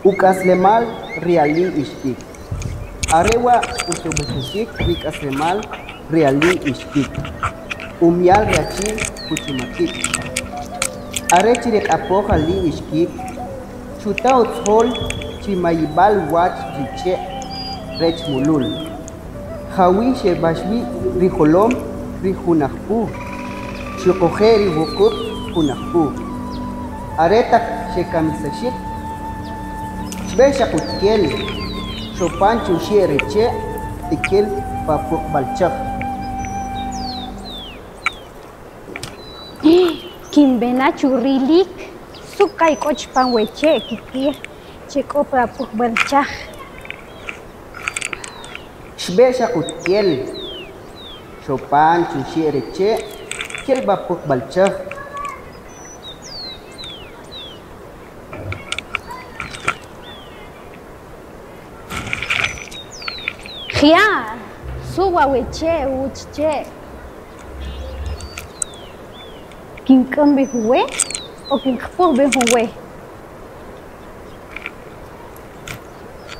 Uk'aslemal ri ali Ixkik. Are wa' utzob'ejixik ri k'aslemal ri ali Ixkik, umi'al ri achi Kuchumakik. Are chi' ri q'apoj ali Ixkik xuta utzijol chi mayib'al uwach ri che' rech mulul, jawi' xeb'ax wi ri jolom ri Junajpu xuquje' ri Wuqub' Junajpu. Are taq xekamisaxik, xb'e xaq utukel, xopan chuxe' ri che' tikil pa puqb'al chaj. Kinb'e na chu rilik su kay k'o chupam we che' kikb'ij che k'o pa puqb'al chaj. Xb'e xaq utukel, xopan chuxe' ri che' kel pa puqb'al chaj. Jya', su wa' we che' uwach che'? Kink'am b'i jun we o kinqapuj b'i jun we?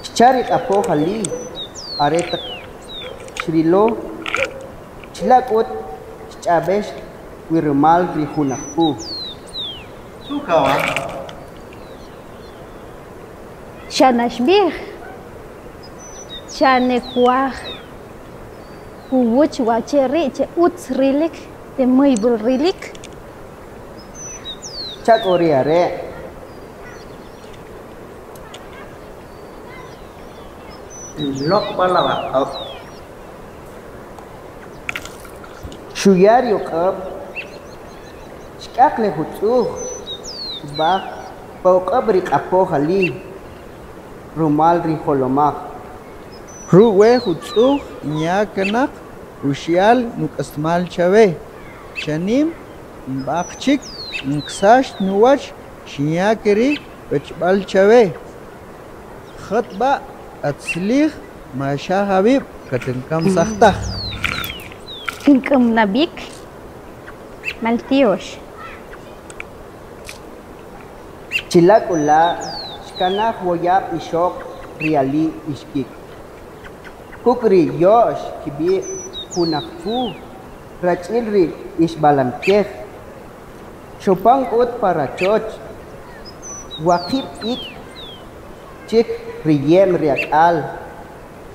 Xcha' ri q'apoj ali are taq xrilo, chila' k'ut xch'ab'ex wi rumal ri Junajpu. Su kawaj? Xa naxb'ij, xa ne kwaj uwach wa' che ri' che utz rilik te muyb'al rilik. Xcha' k'u ri are'. Loq' b'a la aq'ab'. Xuya ri uq'ab', xk'aq le jutz'uj xb'aj pa uq'ab' ri q'apoj ali rumal ri jolomaj. Ruk' we jutz'uj inya kanaq uxe'al nuk'aslemal chawe, chanim nb'aq chik nksax nuwach xinya keri wechb'al chawe. Jat b'a' kattzalij maxaj awib' katinkamsaj taj. Kink'am na b'ik, maltyox. Chila' k'u la' xkanaj woyab' ixoq ri ali Ixkik. Kuk' ri yo'x kib'i' Junajpu rach'il ri Ixb'alamkej. Xopan k'ut pa rachoch, waqib' ik' chik riye'm ri ak'al.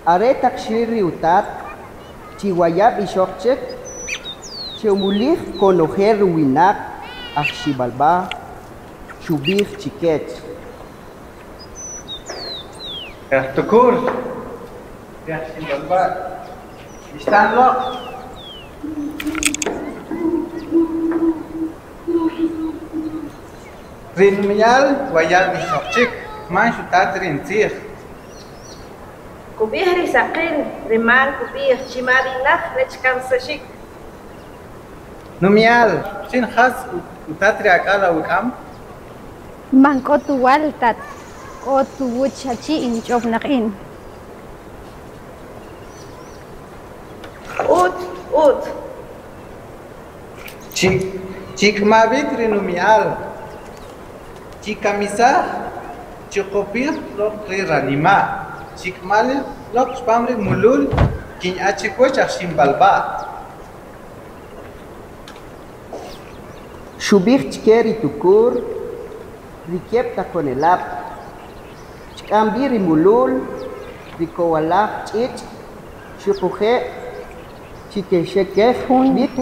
Are taq xril ri utat chi wayab' ixoq chik, xe'umulij konojel ri winaq aj Xib'alb'a, xub'ij chi kech. Ri aj tukur, ri aj Xib'alb'a, ixtan loq. Ri numi'al wayab' ixoq chik, man xuta ta ri nutzij. Kub'ij ri saqil, ri man kub'ij chi marinaq rech kamsaxik. Numi'al, chin jas utat ri ak'al awuk'am? Man k'o ta wal tat, k'o ta uwach achi inch'ob'naq in. Utz, utz. Chik'ama b'ik ri numi'al, chikamisaj, chiqopij loq ri ranima', chik'ama loq chupam ri mulul kinya chikiwach aj Xib'alb'a. Xub'ij chke ri tukur, ri keb' taqonelab', Chk'am b'i ri mulul, ri kowalaj ch'ich' xuquje' chikexekej b'ik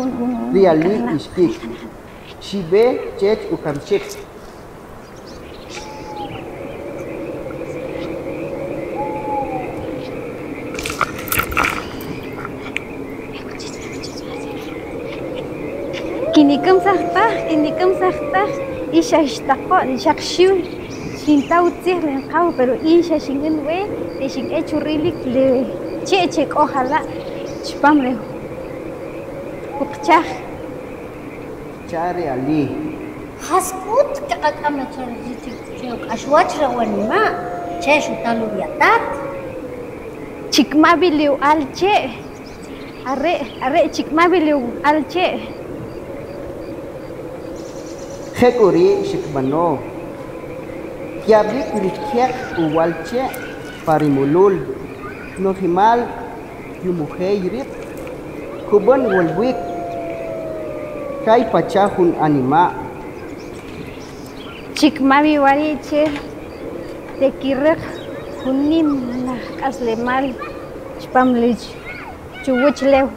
ri ali Ixkik, xib'e chech ukamxik. Kinikamsaj taj, kinikamsaj taj, ix xa ixtaqo'n, xaq xiw xinta utzij le qaw, pero in xa xinb'an we y xink'e chu rilik le che' che k'o jala' chupam le puqchaj. Xcha' ri ali. Jas k'ut kaqak'am na che ri uk'axwach ri awanima' che xuta lo ri atat? Chik'ma b'i le u'al che', are' are' chik'ma b'i le u'al che'. Je k'u ri' xikb'ano. Kyab'ik ri kyaq uwa'l che' pa ri mulul, nojimal kyumujey rib', kub'an wolwik, kay pacha jun anima'. Chikmawi wari' che tekiriq jun nim laj k'aslemal chpam le chuwuchlew.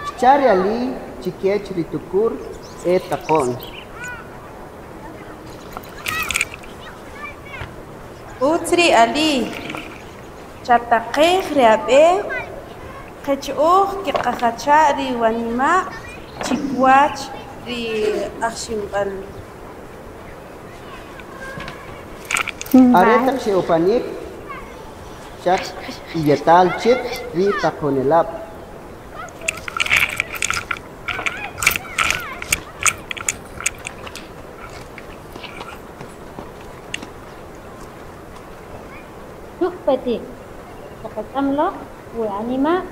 Xcha' ri ali chi kech ri tukur e taqo'n. Utz ri' ali, chataqej ri ab'e qech uj keqajacha' ri wanima' chi kiwach ri ajximb'al. Are taq xe'opanik, xaq iyetal chik ri taqonelab'. Xujpetik, xqak'am loq we anima'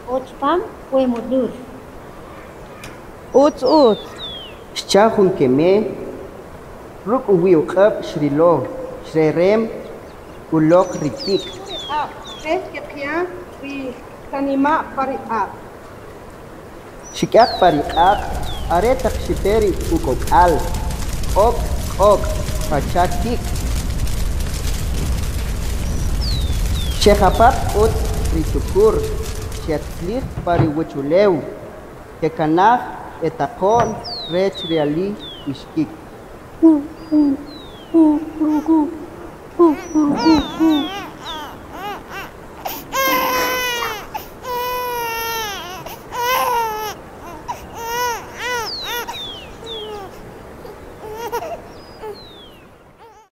k'o chpam we mulul. Utz utz. Xcha' jun keme, ruk' uwi' uq'ab' xrilo, xrerem uloq ri kik'. Ri q'aq' rech keqya ri kanima' pa ri q'aq'. Xik'yaq pa ri q'aq' are taq xipe ri uk'ok'al, k'ok' k'ok' pacha' kik'. Xejapap k'ut ri tukur, xetzalij pa ri uwachulew, kekanaj e taqo'n rech ri ali Ixkik.